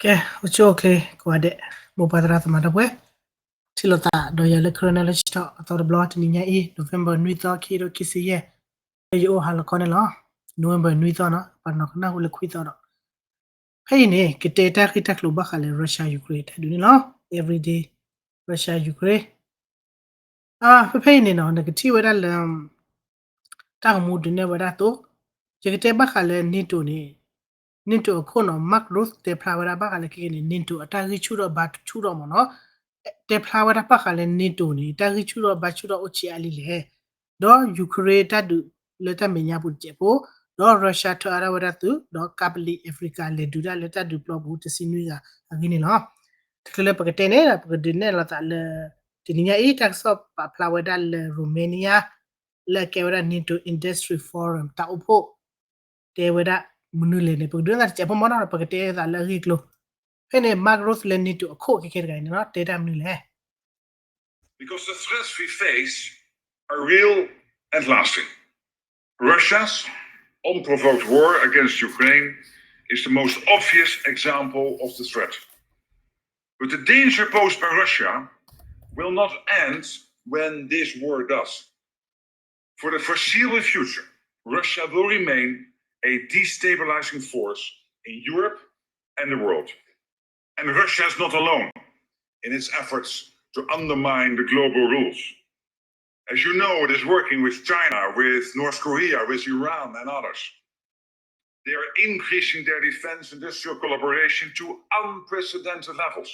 ကဲ အိၣ်ဆူၣ်အိၣ်ချ့ကိးဂၤဒဲး မိၢ်ပၢ်သရၣ်သမါဒီပုၢ်ဝဲၢ်, ထံၣ်လိာ်သးဒီးယၤလၢ Karen English Talk အသီတဘျီ တနံၤညါအံၤ November နွံသီ ခံကထိခံဆံယဲၢ်, လၢယအိၣ်ဟါလီၤခီန့ၣ်လီၤ. November နွံသီနီၤ, ပှၤနီၤကနၢ်ဟူလၢခွံသီဒီး ဖဲအံၤန့ၣ် ကတဲတၢ်ဂ့ၢ်တၢ်ကျိၤဘၣ်ဃးလၢ Russia Ukraine တၢ်ဒုးန့ၣ်လီၤ. Everyday Russia Ukraine ဖဲဖဲအံၤန့ၣ်နီၤ နကထံၣ်ဝဲဒၣ်လၢ တၢ်ကမူဒုးနဲၣ်ဝဲဒၣ်အသိး, ယကတဲဘၣ်ဃးလၢ NATO န့ၣ် NATO အခိၣ်နီၤ Mark Rutte တဲဖျါဝဲဒၣ်ဘၣ်ဃးလၢခဲကနံၣ်န့ၣ် NATO အတၢ်ဂံၢ်ဆူၣ်ထီၣ်ဘါဆူၣ်ထီၣ်မ့ၢ်နီၤ, တဲဖျါဝဲဒၣ်ဘၣ်ဃးလၢ NATO န့ၣ် တၢ်ဂံၢ်ဆူၣ်ထီၣ်ဘါဆူၣ်ထီၣ်အိၣ်ဆံးအါလံလဲၣ်, ဒီး Ukraine တၢ်ဒုးလၢတၢ်မဲာ်ညါပူၤတစဲးဖိ, ဒီး Russia ထၢအါထီၣ်ဝဲဒၣ်သုး, ဒီးကးပလံး Africa လဲၤဒုးတၢ်လၢတၢ်ဒုးပျီပူၤတဆံနွံဂၤအဂ့ၢ်န့ၣ်လီၤ. တချုးလၢပကတဲန့ၣ် ပကဒုးနဲၣ်လိာ်သးလၢ တနံၤညါအံၤ တၢ်ကစီၣ်ပာ်ဖျါဝဲဒၣ်လၢ Romania လၢအကဲဝဲဒၣ် NATO Industry Forum တၢ်အိၣ်ဖှိၣ် တဲဝဲဒၣ်မနုၤလဲၣ်န့ၣ် ပကဒုးနဲၣ်သးတစဲးဖိမ့ၢ်နီၤ ပကတဲသးလၢအဂ့ၢ်အကျိၤ, ဖဲန့ၣ် Mark Rutte လၢ NATO အခိၣ်ခဲခဲတဂၤအံၤန့ၣ်နီၤ တဲတၢ်မနုၤလဲၣ်. Because the threats we face are real and lasting. Russia's unprovoked war against Ukraine is the most obvious example of the threat. But the danger posed by Russia will not end when this war does. For the foreseeable future, Russia will remain a destabilizing force in Europe and the world. And Russia is not alone in its efforts to undermine the global rules. As you know, it is working with China, with North Korea, with Iran and others. They are increasing their defense industrial collaboration to unprecedented levels.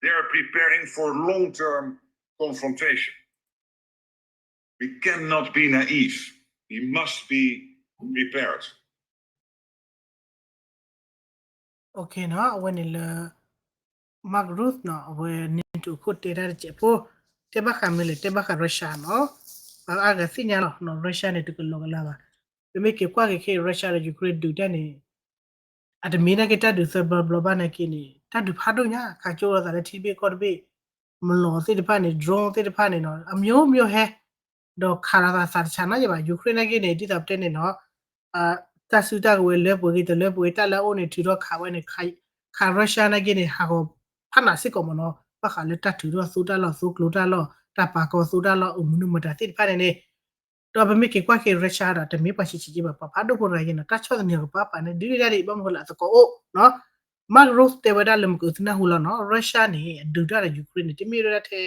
They are preparing for long-term confrontation. We cannot be naive. We must be prepared. Okay နီၤ, အဝဲန့ၣ်လၢ Mark Rutte နီၤ, အဝဲ NATO ခိၣ်တဲတၢ်တစဲးဖိ, တဲဘၣ်ဃးမနုၤလဲၣ်, တဲဘၣ်ဃး Russia နီၤ. ပှၤအါဂၤသ့ၣ်ညါလီၤ, Russia န့ၣ် တကလီကလီဘၣ်. ပမ့ၢ်က့ၤကွၢ်က့ၤခဲအံၤ Russia ဒီး Ukraine ဒုးတၢ်န့ၣ် အတမ့ၢ်နာ်က့တၢ်ဒုးသၢဘျီဘျီဘၣ်နာ်က့န့ၣ် တၢ်ဒုးဖးဒိၣ်ညါ, ခးကၠိလိာ်သးလၢထံတဘ့ၣ်ကီၢ်တဘ့ၣ်, မလီၤသ့ၣ်တဖၣ်န့ၣ် drone သ့ၣ်တဖၣ်န့ၣ်နီၤ, အမျိုးမျိုးဟဲ, ဒီးခးလိာ်သးသးတဆးနီတဘျီဘၣ်. Ukraine နာ်က့န့ၣ် ဒ်သိးပတဲန့ၣ်နီၤ, တၢ်စုတၢ်ကဝဲၤလၢပှဲၤဂ့ၤတလၢပှဲၤဂ့ၤ တၢ်လၢအအိၣ်န့ၣ် ထုးထီၣ်ခးဝဲန့ၣ်, ခး Russia နာ်က့န့ၣ် ဟးဂီၤဖးနးစ့ၢ်ကီးမ့ၢ်နီၤ, ဘၣ်ဃးလၢတၢ်ထုးထီၣ်သိတၢ်လီၢ် သိကျိၤတၢ်လီၢ် တၢ်ပာ်ကီၤသိတၢ်လီၢ် အိၣ်မနုၤမတၤသ့ၣ်တဖၣ်န့ၣ်န့ၣ် ဒီးပမ့ၢ်က့ၤကွၢ်က့ၤ Russia ဒီး တမ့ၢ်ပှၤဆံးဆံးက့ဘၣ်, ပှၤဖးဒိၣ်ဖိတဂၤယဲနီၤ, တၢ်ဆီၣ်သနံးအကပၤပာ်န့ၣ် ဒုးဒၣ်ဒ်အံၤ ဘၣ်မနုၤဃိလၢအသကိးအိၣ်နီၤ. Mark Rutte တဲဝဲဒၣ်လၢမ့ၢ်ကသုနၢ်ဟူလီၤနီၤ, Russia န့ၣ် အဒုးတၢ်ဒီး Ukraine န့ၣ် တမ့ၢ်ဝဲဒၣ်ထဲ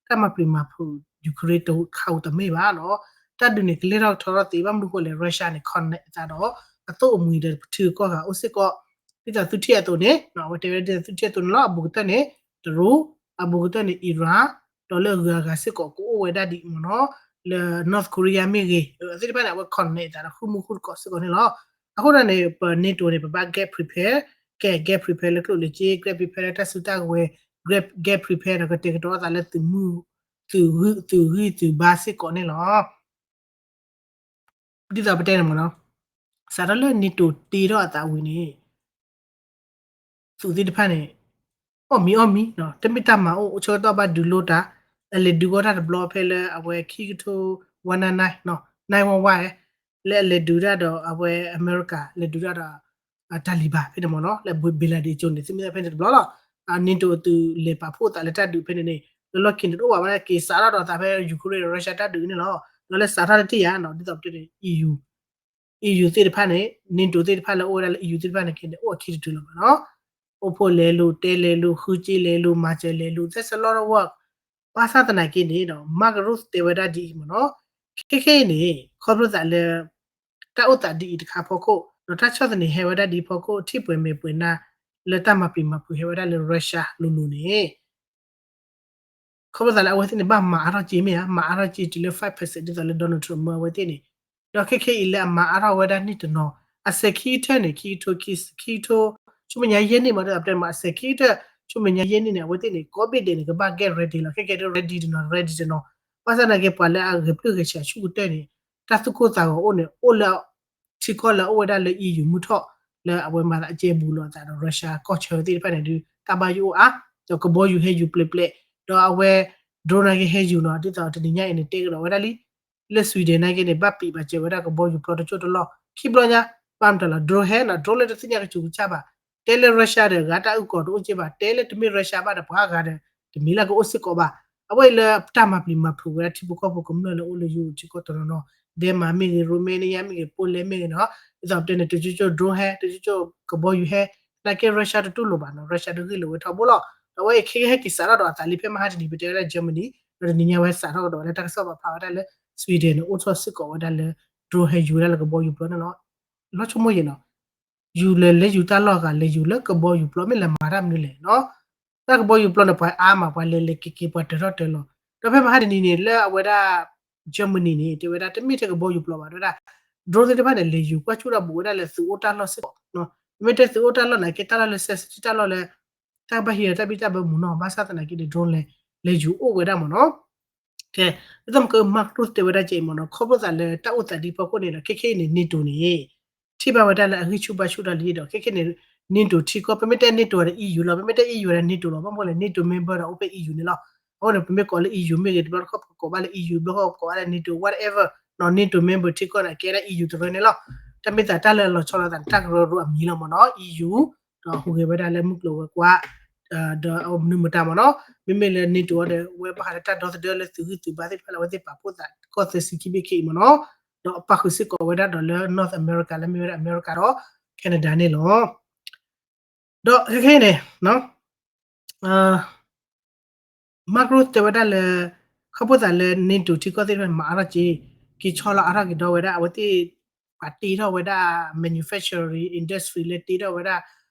တၢ်မၤပျံၤမၤဖုး Ukraine တခါဧိၤတမ့ၢ်ဘၣ်နီၤ. တၢ်ဒုးန့ၣ် ကလဲၤထီၣ်ကထီထီၣ်သ့ ဘၣ်မနုၤဃိလဲၣ် Russia န့ၣ် connect အသးဒီး အသိၣ်အမှံၤဒီးပထံကီၢ်ဂၤအိၣ်စ့ၢ်ကီး, ဒ်သိးသုထံၣ်အသိးန့ၣ်, အဝဲတဲဝဲဒၣ်ဒ်သိးသုထံၣ်အသိးန့ၣ်လီၤ, အဘူးကတၢၢ်န့ၣ် တရူး, အဘူးကတၢၢ်န့ၣ် Iran, ဒီးလၢအဂုၤအဂၤစ့ၢ်ကီးကအိၣ်ဝဲဒၣ်ဒ်အံၤမ့ၢ်နီၤ, လၢ North Korea မ့ၢ်ဂ့ၤ, အသ့ၣ်တဖၣ်န့ၣ် အဝဲ connect အသးဒီးဃုမူဃုတကိးစ့ၢ်ကီးန့ၣ်လီၤ. အဃိဒီးန့ၣ် ပ NATO န့ၣ် ပဘၣ် get prepare, ကဲ get prepare လၢကျိၣ်လၢစ့, get prepare လၢတၢ်စုတၢ်ကဝဲၤ, get prepare ဒီးကတဲာ်ကတီၤအသးလၢသုးမုၢ်, သုးဂံၢ်သုးဘါစ့ၢ်ကီးန့ၣ်လီၤ. ဒ်သိးပတဲန့ၣ်မ့ၢ်နီၤ, စးထီၣ်လၢ NATO တ့ထီၣ်အသးဝံၤန့ၣ် သုးသ့ၣ်တဖၣ်န့ၣ် အီၣ်မံၤအီၣ်မံၤနီၤ, တမ့ၢ်တၢ်မၤအိၣ် အိၣ်ဆၢကတီၢ်ဘၣ်ဒုးလိတၢ်, အလဲၤဒုးဂီၢ်တၢ်တဘျီဖဲလၢအဝဲခံကထိ one nine nine နီၤ, nine one one လၢအလဲၤဒုးတၢ်ဒီးအဝဲအမဲရကၤ လဲၤဒုးတၢ်ဒီး Taliban ဖဲန့ၣ်မ့ၢ်နီၤ, လၢ Bin Laden ကၠိန့ၣ် သုမ့ၢ်ဖဲန့ၣ်တဘျီလီၤ. NATO အသုးလဲၤပာ်ဖှိၣ်သးလၢတၢ်ဒုးဖဲန့ၣ်န့ၣ် လၢလီၢ်ခံန့ၣ်တအိၣ်ဘၣ်ဝဲဒၣ်က့ၤစးထီၣ်ဒီးသးဖဲ Ukraine Russia တၢ်ဒုးန့ၣ်လီၤ. ဒီးလၢစးထီၣ်တထံၣ်ယါနီၤ ဒ်သိးပတဲန့ၣ် EU EU သ့ၣ်တဖၣ်န့ၣ် NATO သ့ၣ်တဖၣ်လၢအိၣ်ဝဲဒၣ်လၢ EU သ့ၣ်တဖၣ်န့ၣ်က့န့ၣ် အိၣ်အခံတတုၤလီၤမ့ၢ်နီၤ, အိၣ်ဖှိၣ်လဲၤလိာ် တဲလဲၤလိာ် ဃုစ့လဲၤလိာ် မၤစၢၤလဲၤလိာ် there's a lot of work. ဘၣ်ဆၣ်သနာ်က့န့ၣ်ဒီး Mark Rutte တဲဝဲဒၣ်ဒ်အံၤမ့ၢ်နီၤ, ခဲခဲအံၤန့ၣ် ခီဖျိသးလၢ တၢ်အိၣ်သးဒ်အံၤတခါဖီခိၣ် ဒီးတၢ်ဆီၣ်သနံးဟဲဝဲဒၣ်ဒ်အံၤဖီခိၣ် ထံၣ်ပှဲၤမဲာ်ပှဲၤနါ လၢတၢ်မၤပျံၤမၤဖုးဟဲဝဲဒၣ်လၢ Russia လိၤလိၤန့ၣ် ခီဖျိသးလၢအဝဲသ့ၣ်န့ၣ် ဘၣ်မၤအါထီၣ်က့ၤမ့ၢ်ဧါ, မၤအါထီၣ်က့ၤတုၤလၢ five percent ဒ်သိးလၢ Donald Trump မၢအဝဲသ့ၣ်န့ၣ်, ဒီးခဲခဲအံၤလၢအမၤအါထီၣ်ဝဲဒၣ်န့ၣ်တနီၤ, အစဲးခံကတၢၢ်န့ၣ် ခံကထိခံ, ခံကထိ, ဆူမဲာ်ညါယဲၢ်နံၣ်မ့ၢ်ဒ်သိးပတဲန့ၣ်မ့ၢ် အစဲးခံကတၢၢ်, ဆူမဲာ်ညါယဲၢ်နံၣ်န့ၣ် အဝဲသ့ၣ်န့ၣ် ကိးဘ့ၣ်ဒဲးန့ၣ် ကဘၣ် get ready လီၤ, ခဲခဲဒ် ready တနီၤ ready တနီၤ, ဘၣ်ဆၣ်သနာ်က့ပှၤလၢအဂဲၤပျုၢ်ဂဲၤဆှးဆူၣ်ကတၢၢ်န့ၣ် တၢ်သူၣ်ကိၢ်သးဂီၤအိၣ်န့ၣ် အိၣ်လၢ ထံကီၢ်လၢအအိၣ်ဝဲဒၣ်လၢ EU မုၢ်ထီၣ် လၢအဝဲမၤသးအကဲဘူးလိာ်အသးဒီး Russia ကီၢ်ဆၢသ့ၣ်တဖၣ်န့ၣ်ဒုး တၢ်ဘၣ်ယိၣ်အိၣ်အါ, ဒီးကဘီယူၤဟဲယူၤပျဲးပျဲး, ဒီးအဝဲ drone နာ်က့ဟဲယူၤနီၤ, ဒ်သိးတနံၤညါအံၤန့ၣ် တဲကဒီးဝဲဒၣ်လံ, လၢ Sweden နာ်က့န့ၣ် ဘၣ်ပံးဘၣ်စၢၤဝဲဒၣ်ကဘီယူၤပျီတစိၢ်တလီၢ်, ခံဘျီညါ ဘၣ်မတၤလီၤ drone ဟဲနီၤ, drone လၢတသ့ၣ်ညါကစူၤကစၢ်ဘၣ် တဲလၢ Russia ဒီး အဂၤတၢ်အုၣ်ကီၤတအိၣ်က့ဘၣ်, တဲလၢတမ့ၢ် Russia ဘၣ်ဒီး ပှၤအဂၤဒီး တမ့ၢ်လၢကအိၣ်စ့ၢ်ကီးဘၣ်. အဝဲအံၤလၢတၢ်မၤပျံၤမၤဖုးဝဲဒၣ်ထံဖိကီၢ်ဖိကမျၢၢ်လၢအိၣ်လၢ Europe ထံကီၢ်တနီၤနီၤ, Denmark မ့ၢ်ဂ့ၤ, Romania မ့ၢ်ဂ့ၤ, Poland မ့ၢ်ဂ့ၤနီၤ, ဒ်သိးပတဲန့ၣ် တကၠိကၠိ drone ဟဲ, တကၠိကၠိကဘီယူၤဟဲ, သနာ်က့ Russia တတူၢ်လိာ်ဘၣ်နီၤ, Russia တဂ့ၢ်လိာ်ဝဲထီဘိလီၤ. ဒီးအဝဲအံၤခဲကဟဲက့ၤစးထီၣ်ဒီးအသးလံ ဖဲမဟါတနံၤ ပတဲဝဲဒၣ် Germany, ဒီးတနံၤညါဝဲစးထီၣ်ကဒီးလၢတၢ်ကစီၣ်ပာ်ဖျါဝဲဒၣ်လၢ Sweden န့ၣ် အိၣ်ထီၣ်စ့ၢ်ကီးဝဲဒၣ်လၢ drone ဟဲယူၤဝဲဒၣ်လၢကဘီယူၤပျီန့ၣ်လီၤ. လီၤဆိကမိၣ်ယံၤနီၤ, ယူၤလဲၤလဲၤယူၤတၢ်လီၢ်အဂၤ လဲၤယူၤလၢကဘီယူၤပျီ မ့ၢ်လဲၤမၤတၢ်မနုၤလဲၣ်နီၤ. တၢ်ကဘီယူၤပျီန့ၣ် ပှၤအါမး ပှၤလဲၤလဲၤက့ၤက့ၤ ပှၤတၢၤထီၣ်တၢၤလီၤ. ဒီးဖဲမဟါတနံၤန့ၣ် လၢအဝဲဒၣ် Germany န့ၣ် တဲဝဲဒၣ်တမ့ၢ်ထဲကဘီယူၤပျီဘၣ်, တဲဝဲဒၣ် drone သ့ၣ်တဖၣ်န့ၣ် လဲၤယူၤကွၢ်ဆူၣ်ထီၣ်ဘူးဝဲဒၣ်လၢသုးအိၣ်တၢ်လီၢ်စ့ၢ်ကီး, မ့မ့ၢ်တဲသုးအိၣ်တၢ်လီၢ်န့ၣ် ကဲတၢ်လီၢ်လၢ sensitive တၢ်လီၢ်လၢ တၢ်ဘၣ်ဟံးဒီးတၢ်ဘံၣ်တၢ်ဘၢမူနီၤ, ဘၣ်ဆၣ်သနာ်က့ဒီး drone လဲၤ လဲၤယူၤအိၣ်ဝဲဒၣ်မ့ၢ်နီၤ. ကဲ, ဒ်သိးမ့ၢ်က Mark Rutte တဲဝဲဒၣ်ကဲအံၤမ့ၢ်နီၤ, ခီဖျိသးလၢတၢ်အိၣ်သးဒ်ဖီခိၣ်န့ၣ်ဒီး ခဲခဲအံၤန့ၣ် NATO န့ၣ် ထံၣ်ဘၣ်ဝဲဒၣ်လၢအဂံၢ်ဆူၣ်ဘါဆူၣ်ဒီးလံဒီး ခဲခဲန့ၣ် NATO ထံကီၢ်, ပမ့ၢ်တဲ NATO ဒီး EU လီၤ, ပမ့ၢ်တဲ EU ဒီး NATO လီၤ, ဘၣ်မနုၤလဲၣ် NATO member ဒီးအိၣ်ဖဲ EU န့ၣ်လီၤ. အဃိန့ၣ် ပမ့ၢ်ကိးလၢ EU မ့ၢ်ဂ့ၤ, တဘျီတခီၣ်ပကိးဘၣ်လၢ EU, ဘျီတခီၣ်ပကိးဘၣ်လၢ NATO, whatever, နီၤ, NATO member ထံကီၢ်န့ၣ် ကဲဒၣ် EU တရၢန့ၣ်လီၤ. တၢ်မ့ၢ်သးတၢ်လၢအလီၤဆီလိာ်သးန့ၣ် တၢ်ကရၢကရိအမံၤလီၤမ့ၢ်နီၤ, EU, ဒီးဟူးဂဲၤဝဲဒၣ်လၢမုၢ်ကျိၤဝဲၤကွာ် ဒီးမနုၤမတၤမ့ၢ်နီၤ, မ့မ့ၢ်လၢ NATO အံၤဒီး အဝဲဘၣ်ဃးလၢတၢ်ဒီသဒၢလၢသုးဂံၢ်သုးဘါသ့ၣ်တဖၣ်လၢအဝဲသ့ၣ်ပာ်ဖှိၣ်သး ကီၢ်သၢဆံခံဘ့ၣ်ခဲအံၤမ့ၢ်နီၤ, ဒီးပာ်ဃုာ်စ့ၢ်ကီးဝဲဒၣ်ဒီးလၢ North America လၢမ့ၢ်ဝဲဒၣ် America ဒီး Canada န့ၣ်လီၤ. ဒီးခဲခဲအံၤန့ၣ် Mark Rutte တဲဝဲဒၣ်လၢ ခီဖျိသးလၢ NATO ထံကီၢ်သ့ၣ်တဖၣ်န့ၣ် မၤအါထီၣ်က့ၤ, က့ၤဆီလီၤအါထီၣ်က့ၤဒီးဝဲဒၣ် အဝဲသ့ၣ် ပှၤတ့ထီၣ်ဝဲဒၣ် manufacturing industry လၢတ့ထီၣ်ဝဲဒၣ်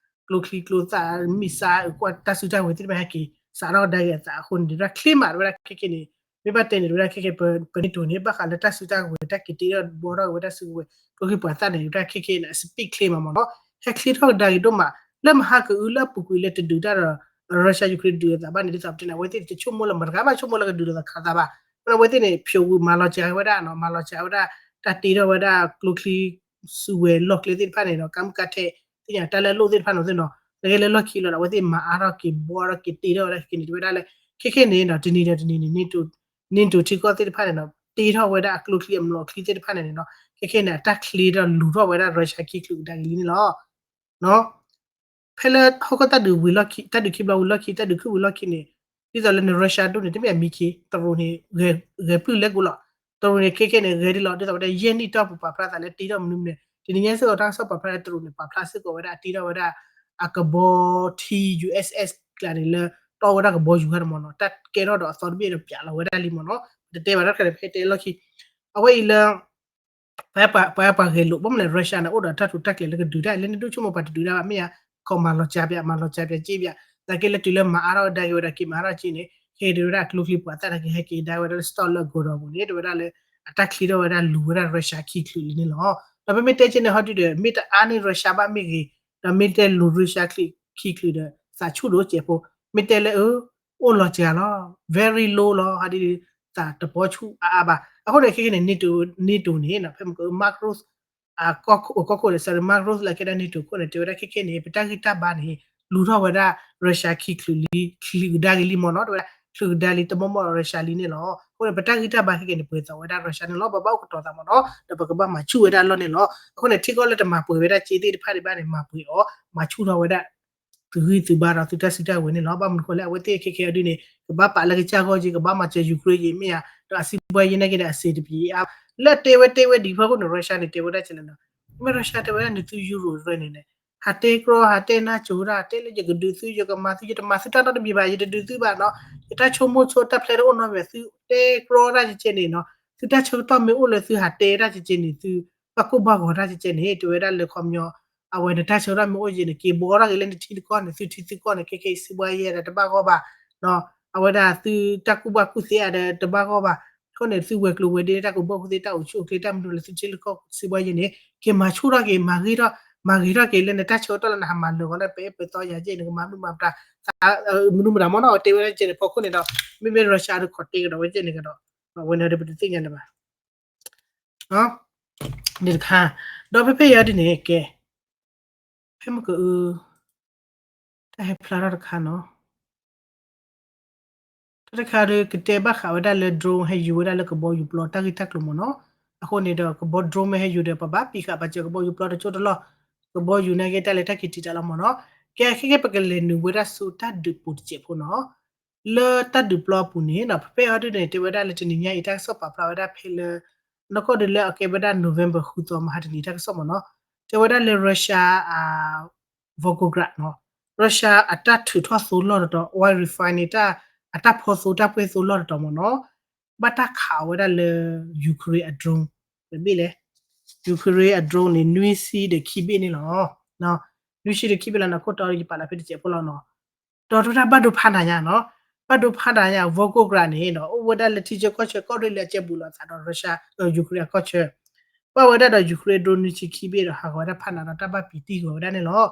ကျိချံကျိသၣ် မံၣ်စါ ကွၢ်တၢ်စုတၢ်ဝဲၤသ့ၣ်တဖၣ်ဟဲက့ၤ စးထီၣ်ကဒါက့ၤအသးအဃိန့ၣ် ဒ်ဝဲဒၣ်ချ့မး ဒ်ဝဲဒၣ်ခဲခဲန့ၣ် မ့ၢ်ဘၣ်တဲန့ၣ် ဒ်ဝဲဒၣ်ခဲခဲ ပ NATO န့ၣ် ဘၣ်ဃးလၢတၢ်စုတၢ်ဝဲၤ တၢ်က့ၤတ့ထီၣ်ဘှီထီၣ်ဝဲဒၣ်စုကဝဲၤ ကျိချံပှၤသၣ်န့ၣ် ဒ်ဝဲဒၣ်ခဲခဲန့ၣ် အ speed ချ့မးမ့ၢ်နီၤ, ဟဲချ့ထီၣ်ကဒါက့ၤဒိၣ်မး လၢမဟါကအုလၢအပူၤကွံာ်လၢတဒုးတၢ်ဒီး Russia Ukraine ဒုးအသးဘၣ်န့ၣ် ဒ်သိးပတဲန့ၣ် အဝဲသ့ၣ်တဆိကမိၣ်လၢ မတဂၤဘၣ်ဆိကမိၣ်လၢကဒုးလိာ်သးခးသးဘၣ်, အဝဲသ့ၣ်န့ၣ် ဖျိးဝံၤမၤလီၤစှၤဝဲဒၣ်နီၤ, မၤလီၤစှၤဝဲဒၣ် တၢ်တ့ထီၣ်ဝဲဒၣ်ကျိချံ စုကဝဲၤလီၢ်ကျဲသ့ၣ်တဖၣ်န့ၣ်ဒီး ကါမုၢ်ကါထဲ သ့ၣ်ညါတၢ်လၢအလိၣ်သ့ၣ်တဖၣ်န့ၣ်သ့ၣ်နီၤ, တကဲလၢလီၢ်ခံလီၤဒီး အဝဲသ့ၣ်မၤအါထီၣ်က့ၤဘှီထီၣ်က့ၤတ့ထီၣ်ဝဲဒၣ်ခဲခဲန့ၣ် တဝဲဒၣ်လၢ ခဲခဲန့ၣ်ဒီး တနံၤဒီးတနံၤန့ၣ် NATO ထံကီၢ်သ့ၣ်တဖၣ်န့ၣ်ဒီး တ့ထီၣ်ဝဲဒၣ်အကျိချံအမျိာ်ချံသ့ၣ်တဖၣ်န့ၣ်န့ၣ်နီၤ, ခဲခဲန့ၣ် အတၢ်ချ့ဒီးလူၤထီၣ်ဝဲဒၣ် Russia ခံချုးကဒါက့ၤလံန့ၣ်လီၤ. ဖဲလၢဟီၣ်ခိၣ်တၢ်ဒုးဝံၤလီၢ်ခံ တၢ်ဒုးခံဘျီဝံၤလီၢ်ခံ တၢ်ဒုးခုၣ်ဝံၤလီၢ်ခံန့ၣ် ဒ်သိးလၢန Russia ဒိၣ်န့ၣ် တမ့ၢ်အမံခံ တရူးန့ၣ် ဂဲၤပျုၢ်လဲကိလီၤ. တရူးန့ၣ် ခဲခဲန့ၣ် ဂဲၤဒ်လီၤ ဒ်သိးပတဲယဲၢ်နံၣ်တီၢ်ပူၤပာ်ဖျါသးလၢတ့ထီၣ်မနုၤမနုၤ, တနံၤညါစ့ၢ်ကီးတၢ်ကစီၣ်ပာ်ဖျါလၢတရူးန့ၣ် ပာ်ဖျါစ့ၢ်ကီးဝဲဒၣ်အတ့ထီၣ်ဝဲဒၣ် အကဘီထံ USS ကျါန့ၣ်လၢ တီဝဲဒၣ်ကဘီယူၤခါန့ၣ်မ့ၢ်နီၤ, တၢ်ကဲထီၣ်ဒီးအသီတဘ့ၣ်ဒီးပျးလီၤဝဲဒၣ်လံမ့ၢ်နီၤ, တတဲဘၣ်တၢ်တခါန့ၣ် ဖဲတဲလီၢ်ခံ အဝဲအံၤလၢ ပှၤပှၤပှၤဂဲၤလိာ် ဘၣ်မနုၤလဲၣ် Russia န့ၣ် အိၣ်ဒီးတၢ်ထူးတၢ်ကျဲၤလၢကဒုးတၢ် လၢနဒိၣ်ဆိကမိၣ်ပှၤတဒုးတၢ်ဘၣ် မ့ၢ်ဧါ, ခီမၤလီၤစှၤပၠး မၤလီၤစှၤပၠးက့ပၠး, သနာ်က့လၢတုၤလၢမၤအါထီၣ်ကဒါက့ၤဝဲဒီး က့ၤမၤအါထီၣ်က့ၤန့ၣ် ဟ့ၣ်ဒုးဝဲဒၣ်ကျိချံပှၤသၣ်နာ်က့ ဟဲက့ၤဒါဝဲဒၣ်လၢ Stuttgart ကီၢ်ဒီးပူၤန့ၣ် တဝဲဒၣ်လၢ အတၢ်ချ့ထီၣ်ဝဲဒၣ်လူၤဝဲဒၣ် Russia ခံချုးလံန့ၣ်လီၤ. ဒီးပမ့ၢ်တဲက့ၤန့ၣ် ဟီဒုဒီး မ့ၢ်တအါန့ၢ် Russia ဘၣ်မ့ၢ်ဂ့ၤ, ဒီးမ့ၢ်တဲလူၤ Russia ခံချုးဒီး သးဆူၣ်ဒိၣ်စဲးဖိ, မ့ၢ်တဲလၢ အိၣ်လီၤစှၤလီၤ very low လီၤ ဟီဒု သးတပီဆူၣ်အါအါဘၣ်. အဃိန့ၣ် ခဲခဲန့ၣ် NATO, NATO န့ၣ် ဖဲမ့ၢ်က Mark Rutte ကီၢ်ခိၣ် ကီၢ်ခိၣ်န့ၣ် sorry, Mark Rutte လၢကဲဒၣ် NATO ခိၣ်န့ၣ် တဲဝဲဒၣ်ခဲခဲန့ၣ် ပတၢ်ဂံၢ်တၢ်ဘါန့ၣ် လူၤထီၣ်ဝဲဒၣ် Russia ခံချုးလံ ချုးကဒါက့ၤလံမ့ၢ်နီၤ တဲဝဲဒၣ် ချုးကဒါလံ တမီၢ်မီၢ် Russia လံန့ၣ်လီၤ. အဃိန့ၣ် ပတၢ်ဂံၢ်တၢ်ဘါခဲခဲန့ၣ် ပှဲၤသိးဝဲဒၣ် Russia န့ၣ်လီၤ. ပဘၣ်အိၣ်ကတီၤသးမ့ၢ်နီၤ ဒီးပကဘၣ်မၤဆူၣ်ဝဲဒၣ်အလီၢ်န့ၣ်လီၤ. အဃိန့ၣ် ထံကီၢ်လၢတမၤပှဲၤဝဲဒၣ်စ့သ့ၣ်တဖၣ်ဒံးဘၣ်န့ၣ် မၤပှဲၤအီၤ မၤဆူၣ်ထီၣ်ဝဲဒၣ် သုးဂံၢ်သုးဘါဒီးသုတၢ်စုတၢ်ဝဲၤန့ၣ်လီၤ. ဘၣ်မနုၤဃိလဲၣ် အဝဲသ့ၣ်ခဲခဲအဒုန့ၣ် ကဘၣ်ပာ်လၢကစၢ်ဂီၢ်က့ၤ ကဘၣ်မၤစၢၤ Ukraine က့ၤမ့ၢ်ဧါ, ဒီးအစံးဘှါယဲနာ်က့ဒီး အစ့တပျံၤအါ လၢတဲဝဲတဲဝဲဒံးဖီခိၣ်န့ၣ် Russia န့ၣ် တဲဝဲဒၣ်ကလဲၣ်နီၤ, မ့ၢ် Russia တဲဝဲဒၣ်န့ၣ် သု Euro ရၢန့ၣ်န့ၣ် ဟးတဲကြီ ဟးတဲနါစိၤဒၣ် တဲလၢယကဒုးသု ယကမၤသု ယတမၤသုတၢ်နီတမံၤဘၣ် ယတဒုးသုဘၣ်နီၤ, ယတၢ်ဆိကမိၣ်ဆိတၢ်ဖျဲးတအိၣ်နီတမံၤ သုတဲကြီတၢ်ကကဲန့ၣ်နီၤ, သုတၢ်ဆၢကတီၢ်မ့ၢ်အိၣ်လၢသုဟးတဲတၢ်ကကဲန့ၣ် သု ဘၣ်ကိၢ်ဘၣ်ဂီၤတၢ်ကကဲန့ၣ် တဲဝဲဒၣ်လၢခီပညီ အဝဲန့ၣ်တၢ်ဆၢကတီၢ်မ့ၢ်အိၣ်ကဲန့ၣ် က့ၤဘှီထီၣ်က့ၤလၢနထံနကီၢ်န့ၣ် သုထံသုကီၢ်န့ၣ် ခဲခဲအံၤ စံးဘှါယဲဒီးတဘၣ်ဂီၢ်ဘၣ်, အဝဲဒၣ်သုတၢ်ကူၣ်ဘၣ်ကူၣ်သ့ဧါဒီးတဘၣ်ဂီၢ်ဘၣ်, အဃိန့ၣ် သုဝဲၤကျိၤဝဲၤဒ့တၢ်ကူၣ်ဘၣ်ကူၣ်သ့တၢ်အိၣ်ဆူၣ်အိၣ်ချ့တၢ်မနုၤလၢသုထံလၢကီၢ်စံးဘှါယဲန့ၣ် က့ၤမၤဆူၣ်ထီၣ်က့ၤ မၤဂ့ၤထီၣ် မၤဂ့ၤထီၣ်က့ၤလၢနတၢ်ဆၢကတီၢ်လၢနဟးမၤလၢာ်ဂီၤလၢပအဲၣ်ပသီယၤကဲန့ၣ် ကမၤမနုၤမၤတၢ် မနုၤမတၤမ့ၢ်နီၤ တဲဝဲဒၣ်ကဲန့ၣ် ဖီခိၣ်န့ၣ်ဒီး မ့မ့ၢ် Russia ဒီးခိးတဲကဒီးဝဲကဲန့ၣ်ကဒီး ဝဲန့ၣ်ဒီးပတသ့ၣ်ညါလၢၤဘၣ် န့ၣ်တခါ, ဒီးဖဲဖဲအံၤဒ်န့ၣ် ကဲ, ဖဲမ့ၢ်ကအု တၢ်ဟဲဖျါထီၣ်တခါနီၤ, တၢ်တခါဒီးကတဲဘၣ်ဃးဝဲဒၣ်လၢ drone ဟဲယူၤဝဲဒၣ်လၢကဘီယူၤပျီတၢ်ဂ့ၢ်တၢ်ကျိၤမ့ၢ်နီၤ, အဃိန့ၣ်ဒီးကဘီ drone မ့ၢ်ဟဲယူၤဒီး ပဘၣ်ပံးဃာ်ပာ်စၢၤကဘီယူၤပျီတကၠိတလီၢ်, ကဘီယူၤနာ်က့တၢ်လဲၤတၢ်က့ၤတံာ်တာ်လီၤမ့ၢ်နီၤ, ကဲခဲကဲ ပကလဲၤနုာ်ဝဲဒၣ်ဆူတၢ်ဒုးပူၤတစဲးဖိနီၤ. လၢတၢ်ဒုးပျီအပူၤန့ၣ်နီၤ ဖဲဖဲအံၤဒ်န့ၣ် တဲဝဲဒၣ်လၢတနံၤညါအံၤ တၢ်ကစီၣ်ပာ်ဖျါဝဲဒၣ်ဖဲလၢ နီၢ်ကီၢ်ဒုးလၢအကဲဝဲဒၣ် November ဃုသီမဟါတနံၤတၢ်ကစီၣ်မ့ၢ်နီၤ, တဲဝဲဒၣ်လၢ Russia အ Volgograd နီၤ, Russia အတၢ်ထုးထီၣ်သိလီၢ်တတီၤ oil refine န့ၣ် တၢ် အတၢ်ဖီသိတၢ်ပှဲၢ်သိလီၢ်တတီၤမ့ၢ်နီၤ, ဘၣ်တၢ်ခးအီၤဝဲဒၣ်လၢ Ukraine အ drone တဘ့ၣ်လဲၣ်, Ukraine အ drone န့ၣ် နွံဆံဒီးခံဘ့ၣ်န့ၣ်လီၤ. နွံဆံဒီးခံဘ့ၣ်လီၤန့ၣ် ခိၣ်တီယပာ်လီၤဖဲတစဲးဖိလီၤနီၤ. ဒီးတဝဲဒၣ်ဘၣ်ဒိဖးနၤညါနီၤ, ဘၣ်ဒိဖးနၤညါ Volgograd န့ၣ်ဒီး အိၣ်ဝဲဒၣ်လၢထံဆၢကီၢ်ဆၢကီၢ်ရ့ၣ်လၢအကဲဘူးလိာ်အသးဒီး Russia Ukraine အကီၢ်ဆၢ, ဘၣ်ဝဲဒၣ်ဒီး Ukraine drone နွံဆံခံဘ့ၣ်ဒီး ဟးဂီၤဝဲဒၣ်ဖးနၤဒီးတၢ်ဘၣ်ပံးတံၢ်ဂီၤဝဲဒၣ်န့ၣ်လီၤ.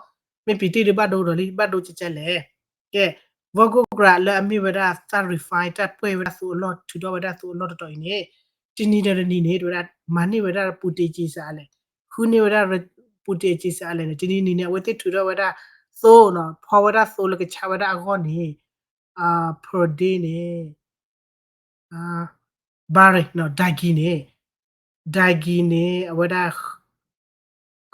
မ့ၢ်ပံးတံၢ်ဒုးဘၣ်ဒိဒီးလံ ဘၣ်ဒိကကလဲၣ်. ကဲ Volgograd လၢအမ့ၢ်ဝဲဒၣ်တၢ် refine တၢ်ပှဲၢ်ဝဲဒၣ်သိအလီၢ် ထုးထီၣ်ဝဲဒၣ်သိအလီၢ်တတီၤအံၤန့ၣ်, တနံၤဒီးတနံၤန့ၣ် တဝဲဒၣ် မၤန့ၢ်ဝဲဒၣ် Putin အကံစးအလဲၣ်, ဃုန့ၢ်ဝဲဒၣ် Putin အကံစးအလဲၣ်န့ၣ် တနံၤနံၤန့ၣ် အဝဲသ့ၣ်ထုးထီၣ်ဝဲဒၣ်သိနီၤ, ဖီဝဲဒၣ်သိလၢကဆါဝဲဒၣ်အဂီၢ်န့ၣ် per day န့ၣ် barrel နီၤ ဒၤကံၤန့ၣ် ဒၤကံၤန့ၣ် အဝဲဒၣ်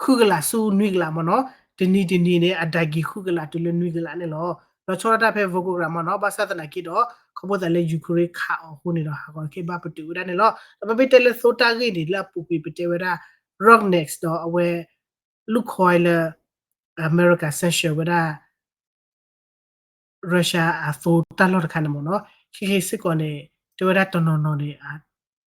ဃုကလးဆူနွံကလးမ့ၢ်နီၤ, တနံၤတနံၤန့ၣ် အဒၤကံၤဃုကလးတုၤလၢနွံကလးန့ၣ်လီၤ. လီၤဆီဒၣ်တၢ်ဖဲ Volgograd မ့ၢ်နီၤ, ဘၣ်ဆၣ်သနာ်က့ဒီး ခီဖျိသးလၢ Ukraine ခးအီၤအဃိန့ၣ်ဒီး ဟးဂီၤခဲဘၣ်ပတုာ်ဝဲဒၣ်န့ၣ်လီၤ. ဒီးပမ့ၢ်တဲလၢသိတၢ်ဂ့ၢ်န့ၣ် လၢအပူၤကွံာ်ပတဲဝဲဒၣ် Rognext ဒီးအဝဲ လူၢ်ခီလၢ အမဲရကၤ sanction ဝဲဒၣ် Russia အသိတၢ်လီၢ်တခါန့ၣ်မ့ၢ်နီၤ, ခဲခဲစ့ၢ်ကီးန့ၣ် တဲဝဲဒၣ်တနီၤနီၤန့ၣ်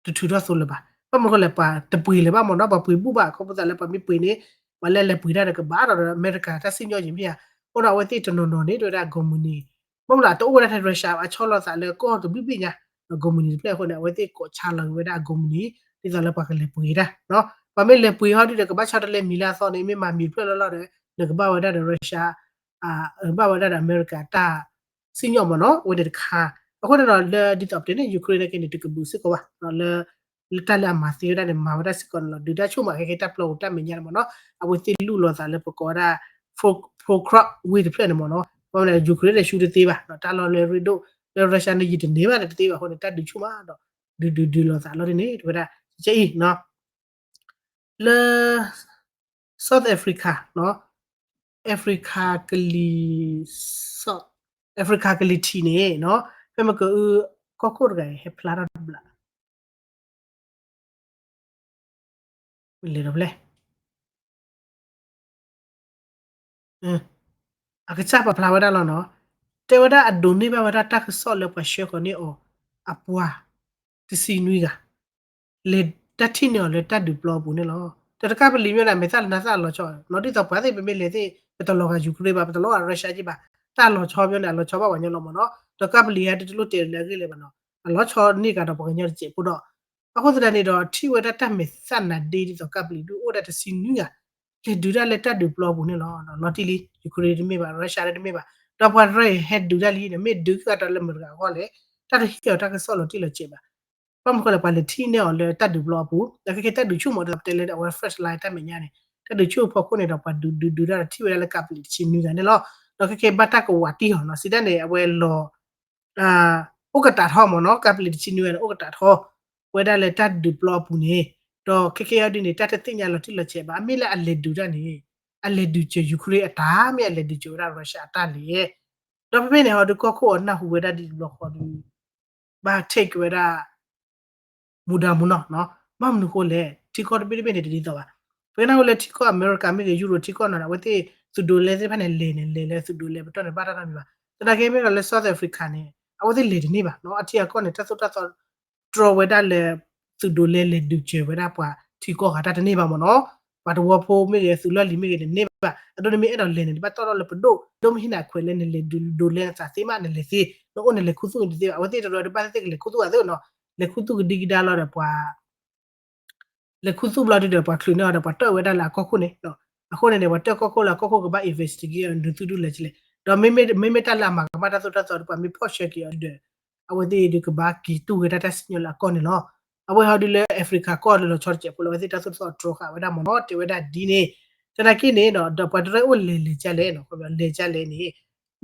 တထုးထီၣ်သိလၢၤဘၣ်. ဘၣ်မနုၤဃိလဲၣ် ပှၤတပှ့ၤလၢၤဘၣ်မ့ၢ်နီၤ, ပှၤပှ့ၤဘူၣ်ဘၣ် ခီဖျိသးလၢပှၤမ့ၢ်ပှ့ၤန့ၣ် ပှၤလၢလဲၤပှ့ၤတၢ်ဒီးကဘၣ်ဒီး အမဲရကၤတၢ်စံၣ်ညီၣ်ယံၤမ့ၢ်ဧါ. အဃိဒီးအဝဲသ့ၣ်တနီၤနီၤန့ၣ် တဲဝဲဒၣ် company ဘၣ်မနုၤအတအိၣ်ဝဲဒၣ်ထဲ Russia အဆီလီၤသးလၢကီၢ်တဘ့ၣ်ဘ့ၣ်ညါ company တဖျၢၣ်အဃိန့ၣ် အဝဲသ့ၣ်ကိးဆါလီၤက့ၤဝဲဒၣ်အ company ဒ်သိးလၢပှၤကလဲၤပှ့ၤတၢ်, ပှၤမ့ၢ်လဲၤပှ့ၤဟီဒုဒီး ကဘၣ်ဆီတလဲမံၤလၢအသီန့ၣ် မ့ၢ်မၤမံၤတဖျၢၣ်လၢလီၢ်ဒီး နကဘၣ်ဝဲဒၣ်ဒီး Russia ဘၣ်ဝဲဒၣ်ဒီးအမဲရကၤတၢ်စံၣ်ညီၣ်မ့ၢ်နီၤ, အဝဲန့ၣ်တခါ. အဃိန့ၣ်ဒီး လၢဒ်သိးပတဲန့ၣ် Ukraine နာ်က့န့ၣ် တကဘူးစ့ၢ်ကီးဘၣ် လၢ လၢတၢ်လၢအမၤသ့ဝဲဒၣ်န့ၣ် မၤဝဲဒၣ်စ့ၢ်ကီးန့ၣ်လီၤ. ဒုးတၢ်ဆိကမိၣ်ခဲကဲတၢ်ပျီပူၤတၢ်မဲာ်ညါန့ၣ်မ့ၢ်နီၤ, အဝဲသ့ၣ်လူလီၤသးလၢပကိးဝဲဒၣ် Pokrovsk ဝ့ၢ်တဖျၢၣ်န့ၣ်မ့ၢ်နီၤ, ဘၣ်မနုၤ Ukraine န့ၣ် ရှုံးတသ့ဘၣ် တၢ်လီၢ်လၢရ့ဒိၣ် လၢ Russia န့ၣ်ယံာ်တန့ၢ်ဘၣ်န့ၣ်တသ့ဘၣ်အဃိန့ၣ် တၢ်ဒုးဆူၣ်မးဒီး ဒုးဒုးဒုးလီၤသးလီၤဒ်န့ၣ် တဲဝဲဒၣ် ကဲအံၤ လၢ South Africa နီၤ, Africa ကလံၤ South Africa ကလံၤထံးန့ၣ်နီၤ, ဖဲမ့ၢ်ကအု ကီၢ်ခိၣ်တဂၤအံၤ ဟဲဖျါထီၣ်တဘျီ လဲၤဒီးဖျဲၣ် အကစၢ်ပာ်ဖျါဝဲဒၣ်လီၤနီၤ, တဲဝဲဒၣ်အဒိးန့ၢ်ဘၣ်ဝဲဒၣ်တၢ်ကစီၣ်လၢပှၤဆှၢဃီၤန့ၢ်အီၤအပှၤ တဆံနွံဂၤ လဲၤတၢ်ထံၣ်န့ၢ်အီၤလၢတၢ်ဒုးပျီအပူၤန့ၣ်လီၤ. ဒီးတကးပလံၤမ့ၢ်ဒၣ် မဲာ်သၣ်လၢနၢ်သၣ်အလီၤဆီ, နီၤဒ်သိးပှၤသ့ၣ်ပမ့ၢ်လဲၤသ့ၣ် ပတလီၤဂာ် Ukraine ဘၣ်, ပတလီၤဂာ် Russia က့ဘၣ်, တၢ်လီၤဆီပညီန့ၣ် အလီၤဆီဘၣ်ပှၤကညီလီၤမ့ၢ်နီၤ, ဒီးကးပလံၤဟဲတလိၣ်တဲာ်လၢအဂ့ၢ်လၢၤဘၣ်နီၤ, အလီၤဆီန့ၢ်ကဒီးပှၤကညီတစဲးဖိဒီး အဃိသတးန့ၣ်ဒီး ထံၣ်ဝဲဒၣ်တၢ်မဲာ်သၣ်နၤဒ့ဒ်သိးကးပလံၤဒုးအိၣ်ဒၣ်တဆံနွံဂၤ လဲၤဒုးတၢ်လၢတၢ်ဒုးပျီအပူၤန့ၣ်လီၤ. လီၤတံၢ်လံ Ukraine တမ့ၢ်ဘၣ် Russia တမ့ၢ်ဘၣ်, ဒီးပှၤရဲၣ်ဟဲဒုးတၢ်လံန့ၣ် မ့ၢ်ဒုးကဒီးလၢမတၤတဂၤအဂီၢ်လဲၣ်, တၢ်တဟ့ၣ်အီၤတၢ်ကစီၣ်လီၤတံၢ်လီၤဆဲးဘၣ်. ဘၣ်မနုၤဃိလဲၣ် ပှၤလဲၤထံၣ်န့ၢ်အီၤလၢတၢ်ဒုးပျီအပူၤ, ဒီးခဲကဲတၢ်ဒုးဆူၣ်မးဒီးပတဲလၢအဝဲ first line တၢ်မဲာ်ညါန့ၣ် တၢ်ဒုးဆူၣ်အဖီခိၣ်န့ၣ်ဒီး ပှၤဒုးဒုးဒုးတၢ်ဒီးထံၣ်ဝဲဒၣ်လၢကးပလံၤတဆံနွံဂၤန့ၣ်လီၤ. ဒီးခဲကဲဘၣ်တၢ်ကဝးတံၢ်အီၤနီၤ, စံးဒၣ်န့ၣ် အဝဲလီၤ အိၣ်ကတာ်ထီမ့ၢ်နီၤ, ကးပလံၤတဆံနွံဂၤန့ၣ် အိၣ်ကတာ်ထီ ဝဲဒၣ်လၢတၢ်ဒုးပျီအပူၤန့ၣ်, ဒီးခဲကဲအံၤဒ်န့ၣ် တၢ်တသ့ၣ်ညါလီၤတံၢ်လီၤဆဲးဘၣ်, အမ့ၢ်လၢအလဲၤဒုးတၢ်န့ၣ် အလဲၤဒုးစၢၤ Ukraine အတၢ် မ့ၢ်အလဲၤဒုးစၢၤဝဲဒၣ် Russia အတၢ်လဲၣ်. ဒီးဖဲဖဲန့ၣ်ဟီဒုးကီၢ်ခိၣ်အနၢ်ဟူဝဲဒၣ်ဒ်တဘျီဃီဒုး ဘၣ် take ဝဲဒၣ် မူဒါမူနီၢ်နီၤ, ဘၣ်မနုၤဃိလဲၣ် ထံကီၢ်တဘ့ၣ်တဘ့ၣ်န့ၣ် တဒ်သိးဘၣ်. ပကနၢ်ဟူလၢထံကီၢ်အမဲရကၤမ့ၢ်ဂ့ၤ ယူရိၤထံကီၢ်နီၤန့ၣ် အဝဲသ့ၣ်သုးဒိးလဲသ့ၣ်တဖၣ်န့ၣ် လဲၤန့ၣ် လဲၤလၢသုးဒိးလဲပတီၢ်န့ၣ် ဘၣ်တၢ်နီတမံၤဘၣ်. သနာ်က့မ့ၢ်ဒီးလၢ South Africa န့ၣ် အဝဲသ့ၣ်လဲၤတန့ၢ်ဘၣ်နီၤ, အထံအကီၢ်န့ၣ် တၢ်သိၣ်တၢ်သီ တြီဝဲဒၣ်လၢ သုးဒိးလဲလဲၤဒုးစၢၤဝဲဒၣ်ပှၤထံကီၢ်ဂၤတၢ်တန့ၢ်ဘၣ်မ့ၢ်နီၤ. ပှၤတဝီဖိမ့ၢ်ဂ့ၤ သုးလီၢ်လံၤမ့ၢ်ဂ့ၤန့ၣ် တန့ၢ်ဘၣ်. အဒိန့ၣ်မ့ၢ်အဲၣ်ဒိးလဲၤန့ၣ် တဘၣ်တီၣ်ထီၣ်လၢပဒိၣ်, ဒိၣ်မ့ၢ်ဟံးန့ၢ်အခွဲးလၢနလဲၤဒုးဒိးလဲနသးသ့မး နလဲၤသ့, နအိၣ်နလဲၤခူသူၣ်န့ၣ်တသ့ဘၣ်. အဝဲသ့ၣ်တရၢတဘၣ်သ့ၣ်သ့ၣ်ကလဲၤခူသူၣ်အသးနီၤ, လဲၤခူသူၣ်ကဒံကဒါလီၤဒီးပှၤ လဲၤခူသူၣ်ဘျီဒုဒီး ပှၤချုးန့ၢ်အီၤဒီးပှၤတၢၣ်ဝဲဒၣ်လၢအကီၢ်ခိၣ်န့ၣ်, အဃိန့ၣ်န့ၣ် ပှၤတၢၣ်ကီၢ်ခိၣ်လၢအကီၢ်ခိၣ်ကဘၣ် investigate နသုးဒုလဲၤကလဲၣ်. ဒီးမ့မ့ၢ်တၢ်လၢအမၤကမၣ်တၢ်သိၣ်တၢ်သီဒီး ပှၤမ့ၢ်ဖီၣ်ဆှၢက့ၤအီၤဒုဒီး အဝဲသ့ၣ်ဒုကဘၣ်က့ၤတူၢ်ဝဲဒၣ်တၢ်စံၣ်ညီၣ်လၢအကီၢ်န့ၣ်လီၤ. အဝဲဟီဒုလၢ Africa ကီၢ်လၢလီၤဆီတစဲးဖိလၢ အဝဲသ့ၣ်တၢ်သိၣ်တၢ်သီတြီဃာ်ဝဲဒၣ်မ့ၢ်နီၤ တဲဝဲဒၣ်ဒ်န့ၣ်. သနာ်က့န့ၣ်ဒီး ဒီးပှၤတရၢအိၣ်လဲၤလဲၤကလဲၣ်နီၤ, လဲၤကလဲၣ်န့ၣ်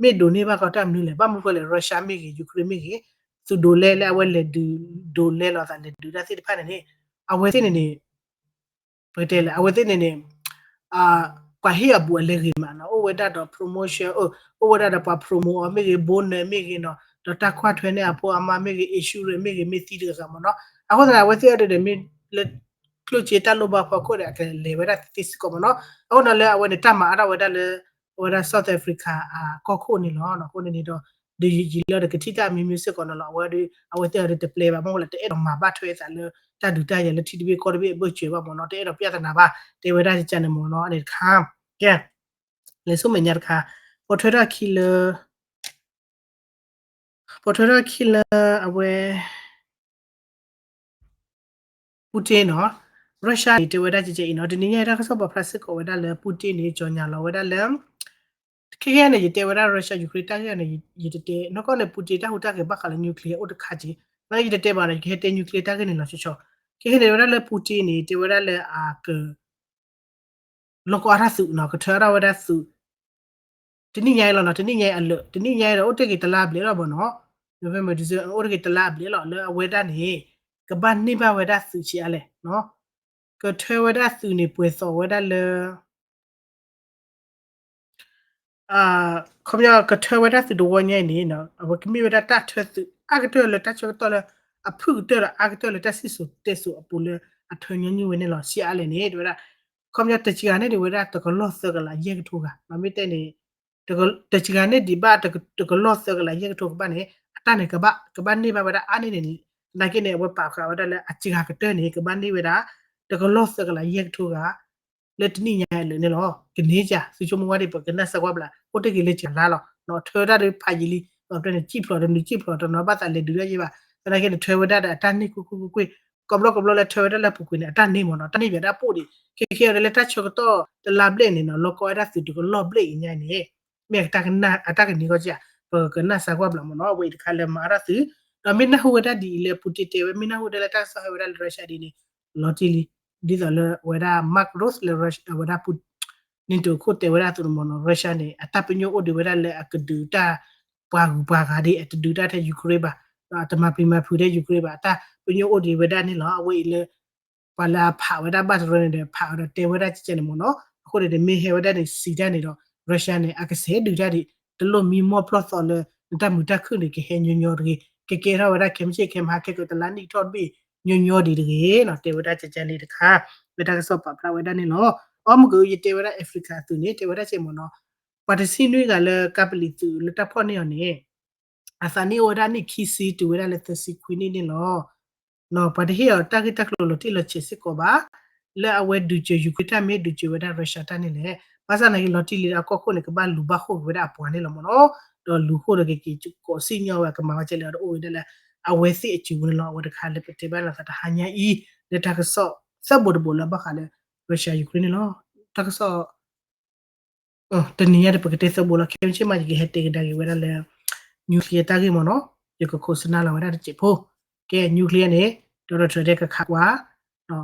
မ့ၢ်ဒိးန့ၢ်ဘၣ်ကီးတၢ်မနုၤလဲၣ်. ဘၣ်မနုၤဃိလဲၣ် Russia မ့ၢ်ဂ့ၤ Ukraine မ့ၢ်ဂ့ၤ သုးဒိးလဲလၢအဝဲလဲၤဒုးဒိးလဲလီၤသး လဲၤဒုးတၢ်သ့ၣ်တဖၣ်န့ၣ်န့ၣ် အဝဲသ့ၣ်န့ၣ်န့ၣ် ပကတဲလဲၣ် အဝဲသ့ၣ်န့ၣ်န့ၣ် အ ပှၤဟ့ၣ်အဘူးအလဲဂ့ၤမးနီၤ, အိၣ်ဝဲဒၣ်ဒီး promotion အိၣ်ဝဲဒၣ်ဒီးပှၤ promote အီၤမ့ၢ်ဂ့ၤ bonus မ့ၢ်ဂ့ၤနီၤ, ဒီးတၢ်ကွၢ်ထွဲန့ၢ်အဖိအမါမ့ၢ်ဂ့ၤ insurance မ့ၢ်ဂ့ၤ မ့ၢ်သံတဂၤဂၤမ့ၢ်နီၤ, အဃိသတးန့ၣ် အဝဲသ့ၣ်အံၤဒီးမ့ၢ်လၢ ကျိၣ်စ့တၢ်လိၣ်ဘၣ်ဖီခိၣ်ဒီး အကလဲၤဝဲဒၣ်သ့စ့ၢ်ကီးမ့ၢ်နီၤ, အဃိဒီးလၢအဝဲန့ၣ် တၢ်မၤအါထီၣ်ဝဲဒၣ်လၢ အဝဲဒၣ် South Africa အကီၢ်ခိၣ်န့ၣ်လီၤ, အဃိန့ၣ်ဒီး ဒုးယံာ်ယံာ်လီၤဒီးကထံၣ်တၢ်မံၤမံၤစ့ၢ်ကီးန့ၣ်လီၤ, အဝဲဒီး အဝဲသ့ၣ်အံၤဒီးတပျဲဘၣ် မ့ၢ်လၢတအဲၣ်ဒိးမၤဘၣ်ထွဲအသးလၢ တၢ်ဒုးတၢ်ယၤလၢထံတဘ့ၣ်ကီၢ်တဘ့ၣ်အဘၢၣ်စၢၤဘၣ်မ့ၢ်နီၤ, တအဲၣ်ဒိးပြဿနာဘၣ် တဲဝဲဒၣ်ကကန့ၣ်မ့ၢ်နီၤ, အန့ၣ်တခါ, ကဲ, လဲၤဆူမဲာ်ညါတခါ, ပိာ်ထွဲထီၣ်ခံလၢ ပိာ်ထွဲထီၣ်ခံလၢအဝဲ Putin နီၤ, Russia န့ၣ် တဲဝဲဒၣ်ကကဲအံၤနီၤ, တနံၤညါအံၤတၢ်ကစီၣ်ပာ်ဖျါစ့ၢ်ကီးဝဲဒၣ်လၢ Putin န့ၣ် ကြေညာလီၤဝဲဒၣ်လၢ ခဲကဲန့ၣ် ယတဲဝဲဒၣ် Russia Ukraine တၢ်ဂ့ၢ်န့ၣ် ယတတဲ, နီၢ်ကီၢ်န့ၣ် Putin တၢ်ဟူးတၢ်ဂဲၤဘၣ်ဃးလၢ nuclear အိၣ်တခါက့ၤ, နာ်က့ယတတဲဘၣ်ဒီး ယကဟဲတဲ nuclear တၢ်ဂ့ၢ်န့ၣ်လီၤဆီဆီ, ခဲကဲန့ၣ် တဲဝဲဒၣ်လၢ Putin န့ၣ် တဲဝဲဒၣ်လၢအက လီၢ်ကီအါထီၣ်သုးနီၤ, ကထၢထီၣ်ဝဲဒၣ်သုး တနံၤညါအံၤလီၤနီၤ, တနံၤညါအံၤအလၢာ်, တနံၤညါအံၤဒီး အိၣ်တ့ၢ်က့ၤတလါဘျဲၣ်လီၤဘၣ်နီၤ, November December အိၣ်တ့ၢ်က့ၤတလါဘျဲၣ်လီၤ, လၢအဝဲဒၣ်န့ၣ် ကဘၣ်န့ၢ်ဘၣ်ဝဲဒၣ်သုးဆံးအါလဲၣ်, ကထၢဝဲဒၣ်သုးန့ၣ် ပှဲၤသိးဝဲဒၣ်လၢ ခီပညီ ကထၢဝဲဒၣ်သုးတဝီညါအံၤန့ၣ် အဝဲကမ့ၢ်ဝဲဒၣ်တၢ်ထၢသုးအါကတၢၢ်လၢတၢ်ဆၢကတီၢ်လၢ အဖုၣ်ကတၢၢ်ဒီးအါကတၢၢ်လၢတၢ်စံၣ်စိၤတဲစိၤအပူၤလၢအထၢညီနုၢ်ဝဲန့ၣ်လီၤ. ဆံးအါလဲၣ်န့ၣ် တဲဝဲဒၣ် ခီပညီ တစှၤန့ၢ်ဒံးဝဲဒၣ်တကလီၢ်သၢကလးယဲၢ်ကထိဂၤ, မ့ၢ်တဲန့ၣ် တစှၤန့ၢ်ဒံးဘၣ်တကလီၢ်သၢကလးယဲၢ်ကထိကဘၣ်န့ၣ် အတၢ်န့ၣ် ကဘၣ်န့ၢ်ဘၣ်ဝဲဒၣ်အါန့ၢ်န့ၣ်, သနာ်က့န့ၣ် အဝဲပာ်ဃာ်ဝဲဒၣ်လၢအစှၤကတၢၢ်န့ၣ် ကဘၣ်န့ၢ်ဝဲဒၣ် တကလီၢ်သၢကလးယဲၢ်ကထိဂၤ လၢတနံၣ်ညါအံၤလၢာ်န့ၣ်လီၤ. ကန့ၢ်ယၤ သုဆိကမိၣ်ဝဲဒၣ် ပကနၢ်စၢ်ကွၢ်ဘျး အိၣ်တ့ၢ်က့ၤလၢစှၤလါလီၤ. ထၢတၢ်ဒုးဖးယံာ်လံ, ဒီးဖဲန့ၣ် စံၣ်ဖျိးတနုၤ စံၣ်ဖျိးတနီၤ ဘၣ်သးလဲၤဒုးတၢ်ယဲၢ်ဘၣ်. သနာ်က့န့ၣ် ထၢဝဲဒၣ်ဒီးအတၢ်န့ၢ်ကွ့ၢ်ကွ့ၢ်ကွ့ၢ်ကွ့ၢ်, ကဘျီကဘျီလၢထၢဝဲဒၣ်လၢအပူၤကွံာ်န့ၣ် အတၢ်န့ၢ်မ့ၢ်နီၤ, တၢ်န့ၢ်ယၤဒၣ်ပိၣ်ဒံး. ခဲခဲအံၤဒီးလၢတၢ်ဆၢကတီၢ်တလါဘျဲၣ်န့ၣ်နီၤ လီၢ်ကီဝဲဒၣ်သုးတကလီၢ်ဘျဲၣ်အံၤညါန့ၣ် မ့ၢ်အတၢ်ကန့ၢ်ကီၢ်က့ၤဧါ, ပကကနၢ်စၢ်ကွၢ်ဘျးမ့ၢ်နီၤ, အဝဲအံၤတခါလၢမၤအါထီၣ်သုး, ဒီးမ့ၢ်နၢ်ဟူဝဲဒၣ်ဒ်အံၤလၢ Putin တဲဝဲ မ့ၢ်နၢ်ဟူဝဲဒၣ်လၢတၢ်ကစီၣ်ဟဲဝဲဒၣ်လၢ Russia ဒ်န့ၣ် လီၤတံၢ်လံ. ဒ်သိးလၢအဝဲဒၣ် Mark Rutte လၢ Russia အဝဲဒၣ် NATO ခိၣ်တဲဝဲဒၣ်အသိးန့ၣ်မ့ၢ်နီၤ, Russia န့ၣ် အတၢ်ပညိၣ်အိၣ်ဒံးဝဲဒၣ်လၢအကဒုးတၢ် ပှၤဂုၤပှၤဂၤဒ်အတဒုးတၢ်ထဲ Ukraine ဘၣ်, ဒီးအတမၤပျံၤမၤဖုးထဲ Ukraine ဘၣ်, အတၢ်ပညိၣ်အိၣ်ဒံးဝဲဒၣ်န့ၣ်လီၤ. အဝဲအံၤလၢ ပှၤလၢအဖးဝဲဒၣ်ဘၣ်တရၢန့ၣ်ဒီး ဖးဝဲဒီးတဲဝဲဒၣ်ကကဲန့ၣ်မ့ၢ်နီၤ, အဃိန့ၣ်ဒီး မ့ၢ်ဟဲဝဲဒၣ်န့ၣ် စံးတၢ်န့ၣ်ဒီး Russia န့ၣ် အကစဲးဒုးတၢ်ဒံး တလိၣ်မံမီၢ်ပျီၢ်သီလၢ နတၢ်မုာ်တၢ်ခုၣ်န့ၣ် ကဟဲညီညီတဂ့ၤ, ကကဲထီၣ်ဝဲဒၣ်ခဲမုၢ်ဆ့ၣ်ခဲမုၢ်ဟါ ခဲကိးတလါနံၣ်ထီၣ်တဘ့ၣ်ညီညီဒံးတဂ့ၤနီၤ, တဲဝဲဒၣ်ကကဲလံတခါ, လၢတၢ်ကစီၣ်ပာ်ဖျါဝဲဒၣ်န့ၣ်လီၤ. အီမုၢ်ကယတဲဝဲဒၣ် Africa အသုးန့ၣ် တဲဝဲဒၣ်ကဲမ့ၢ်နီၤ, ပှၤတဆံနွံဂၤလၢကပလံၤသုးလၢတၢ်ဖီၣ်န့ၢ်အီၤန့ၣ် အသးနံၣ်အိၣ်ဝဲဒၣ်နံၣ်ခံဆံတုၤဝဲဒၣ်လၢသၢဆံခွံနံၣ်န့ၣ်လီၤ. ပှၤတဟ့ၣ်အီၤတၢ်ဂ့ၢ်တၢ်ကျိၤလီၤတံၢ်လီၤဆဲးစ့ၢ်ကီးဘၣ်, လၢအဝဲဒုးစၢၤ Ukraine တၢ်မ့ၢ်ဒုးစၢၤဝဲဒၣ် Russia တၢ်န့ၣ်လဲၣ်. ဘၣ်ဆၣ်သနာ်က့လီၤတံၢ်လံဒီးအကီၢ်ခိၣ်န့ၣ် ကဘၣ်လူၤဘၣ်ဃိၣ်က့ၤဝဲဒၣ်အပှၤန့ၣ်လီၤမ့ၢ်နီၤ, ဒီးလူၤဃိၣ်ဒီးကက့ၤကိးစံၣ်ညီၣ်ဝဲ ကမၤဝဲကဲလၢအတအိၣ်ဝဲဒၣ်လၢ အဝဲသ့ၣ်အစုပူၤန့ၣ်လီၤ. အဝဲတခါလၢပတဲဘၣ်လိာ်သးတဟါညါအံၤ လၢတၢ်ကစီၣ်သၢဘိတဘိလၢဘၣ်ဃးလၢ Russia Ukraine န့ၣ်လီၤ. တၢ်ကစီၣ် တနံၤညါဒီးပကတဲသၢဘိလီၤ. ခဲမုၢ်ဆ့ၣ်မး ယကဟဲတဲကဒါက့ၤဝဲဒၣ်လၢ nuclear တၢ်ဂ့ၢ်မ့ၢ်နီၤ, ယကခိးစနၢလီၤဝဲဒၣ်တစဲးဖိ, ကဲ nuclear န့ၣ် Donald Trump တဲကခးကွၢ်, ထံ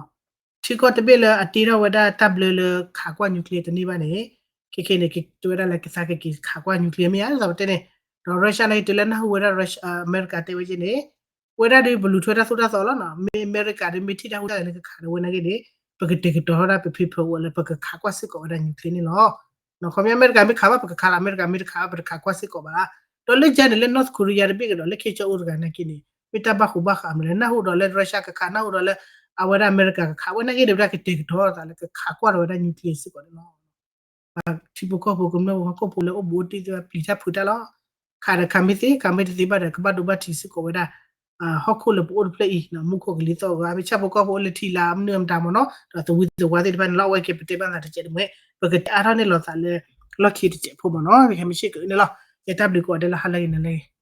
ကီၢ်တဘ့ၣ်လၢအတ့ထီၣ်ဝဲဒၣ်တၢ်ဘျၢလၢခးကွၢ် nuclear တန့ၢ်ဘၣ်န့ၣ်, ခဲခဲန့ၣ် ကတဲဝဲဒၣ်လၢကသးကက့ၤခးကွၢ် nuclear မ့ၢ်ဧါ ဒ်သိးပတဲန့ၣ်, ဒီး Russia န့ၣ် တုၤလၢနၢ်ဟူဝဲဒၣ် Russia အမဲရကၤတဲဝဲကဲန့ၣ် ဝဲဒၣ်ဒီးပလူၤထွဲတၢ်သိၣ်တၢ်သီလီၤနီၤ, မ့ၢ်အမဲရကၤဒီးမ့ၢ်ထံၣ်တၢ်ဟူးတၢ်ဂဲၤလၢကခးဒီးဝဲနာ်က့န့ၣ်, ပကတဲာ်ကတီၤထီၣ်ဒၣ်ပ paper ဝဲလၢပကခးကွၢ်စ့ၢ်ကီးဝဲဒၣ် nuclear န့ၣ်လီၤ. ခီပညီအမဲရကၤမ့ၢ်ခးဘၣ်ပကခးလီၤ, အမဲရကၤမ့ၢ်တခးဘၣ်ပတခးကွၢ်စ့ၢ်ကီးဘၣ်. ဒီးလၢယၤန့ၣ်လၢ North Korea တဘ့ၣ်ကဒီးလၢ Kim Jong Un တဂၤနာ်က့န့ၣ် မ့ၢ်တၢ်ဘၣ်ဃူဘၣ်ဃးမနုၤလဲၣ်, နၢ်ဟူဒီးလၢ Russia ကခး, နၢ်ဟူဒီးလၢ အဝဲဒၣ်အမဲရကၤကခး, ဝဲနာ်က့န့ၣ် ဝဲဒၣ်ကတဲာ်ကတီၤသးလၢကခးကွၢ်ဒီးဝဲဒၣ် nuclear စ့ၢ်ကီးန့ၣ်လီၤ. ထံဖိကီၢ်ဖိကမျၢၢ်ဖိဟီၣ်ခိၣ်ဖိလၢအိၣ်ဘူးအိၣ်တံၢ်သ့ၣ်တဖၣ်ပျံၤတၢ်ဖုးတၢ်လီၤ. ခးဒီးခးမ့ၢ်သ့, ခးမ့ၢ်တသ့ဘၣ်ဒီး ကဘၣ်ဒိဘၣ်ထံးစ့ၢ်ကီးဝဲဒၣ် ဟီၣ်ခိၣ်လၢပအိၣ်တဖျၢၣ်အံၤ, မူခိၣ်ကလံၤသီၣ်ဂၤ မ့ၢ်ဆၣ်ဖိကီၢ်ဖိအိၣ်လၢထံလာ်မနုၤမတၤမ့ၢ်နီၤ, ဒီးသဝံသဝါသ့ၣ်တဖၣ်န့ၣ်လီၤ. အဝဲက့ၤပတဲဘၣ်သးတစဲးတမှဲ, ပကတဲအါထီၣ်န့ၢ်လိာ်သးလၢ လီၢ်ခံတစဲးဖိမ့ၢ်နီၤ, ပဟဲမ့ၢ်ဆ့ၣ်ကန့ၣ်လီၤ. ယတၢ်ဘျုးကိးဂၤဒဲးလၢဟါလၢအဂ့ၤန့ၣ်လၢအဂ့ၤ.